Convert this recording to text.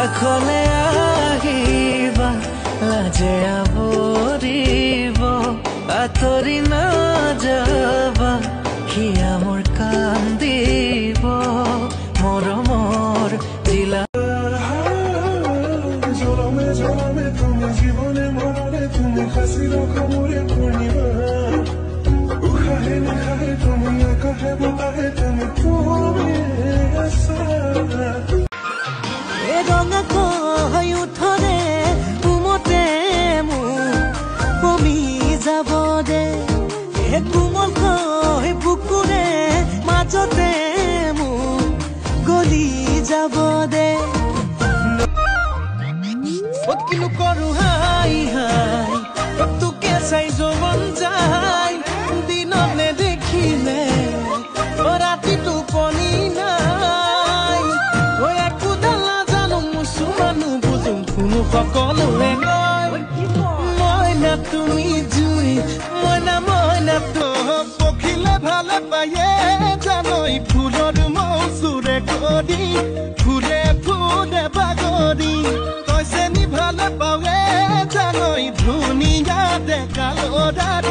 কাষলে আহিবা, লাজে আৱৰিব, আঁতৰি নাযাবা, হিয়া মোৰ কান্দিব। মৰমৰ জিলা জনমে জনমে তুমি, জীৱনে মৰণে তুমি, সাঁচি ৰখা মোৰে পূৰ্ণিমা। উশাহে নিশাহে তুমি, আকাশে বতাহে তুমি, তুমি আছা। ৰঙা কৈ উঠৰে উমতে মোৰ কমি যাব দে, এ কোমল কৈ বুকুৰে মাজতে মোৰ গলি যাব দে। কিনো কৰো হাই হাই, তোকে চাই যৌৱন যায়, দিনত নেদেখিলে ৰাতি টোপনি নাই। ঐ একোডাল নাজানো, মুছুমানো বুজো, শুনো সকলোৱে কয় মইনা তুমি জুই, মইনা মইনা তো পখিলে ভালে পায়ে জানৈ ফুলৰ মৌচুৰে কৰি ফুলে ফুলে বাগৰি। তই চেনি ভালে পাৱে জানৈ ধুনীয়া ডেকা ল'ৰাৰ